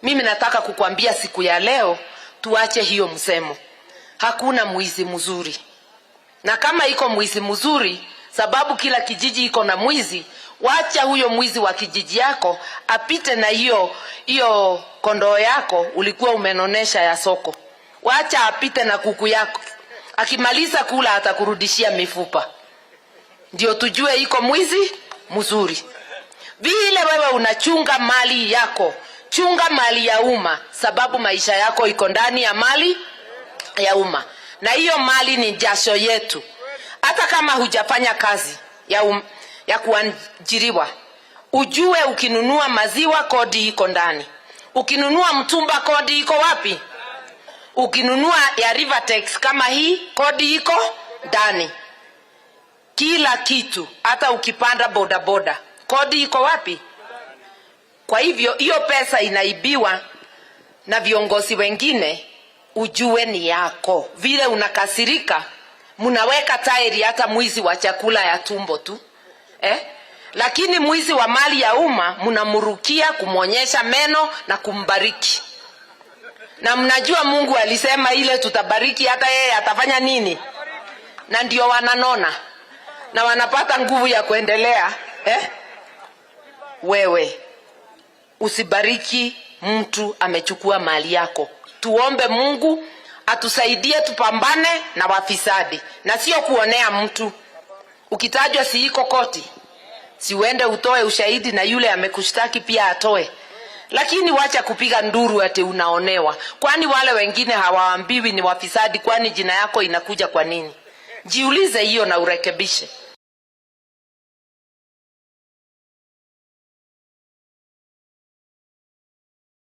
Mimi nataka kukwambia siku ya leo, tuache hiyo msemo. Hakuna mwizi mzuri, na kama iko mwizi mzuri, sababu kila kijiji iko na mwizi, wacha huyo mwizi wa kijiji yako apite na hiyo hiyo kondoo yako ulikuwa umenonesha ya soko. Wacha apite na kuku yako, akimaliza kula atakurudishia mifupa, ndio tujue iko mwizi mzuri. Vile wewe unachunga mali yako, chunga mali ya umma, sababu maisha yako iko ndani ya mali ya umma, na hiyo mali ni jasho yetu. Hata kama hujafanya kazi ya kuajiriwa, ujue ukinunua maziwa kodi iko ndani, ukinunua mtumba kodi iko wapi? Ukinunua ya Rivertex kama hii kodi iko ndani. Kila kitu, hata ukipanda bodaboda kodi iko wapi? Kwa hivyo hiyo pesa inaibiwa na viongozi wengine, ujue ni yako. Vile unakasirika, mnaweka tairi hata mwizi wa chakula ya tumbo tu, eh? Lakini mwizi wa mali ya umma mnamrukia kumwonyesha meno na kumbariki, na mnajua Mungu alisema ile tutabariki, hata yeye atafanya nini? Na ndio wananona na wanapata nguvu ya kuendelea, eh? Wewe usibariki mtu amechukua mali yako. Tuombe Mungu atusaidie tupambane na wafisadi na sio kuonea mtu. Ukitajwa si iko koti, si uende utoe ushahidi na yule amekushtaki pia atoe. Lakini wacha kupiga nduru ati unaonewa. Kwani wale wengine hawaambiwi ni wafisadi? Kwani jina yako inakuja kwa nini? Jiulize hiyo na urekebishe.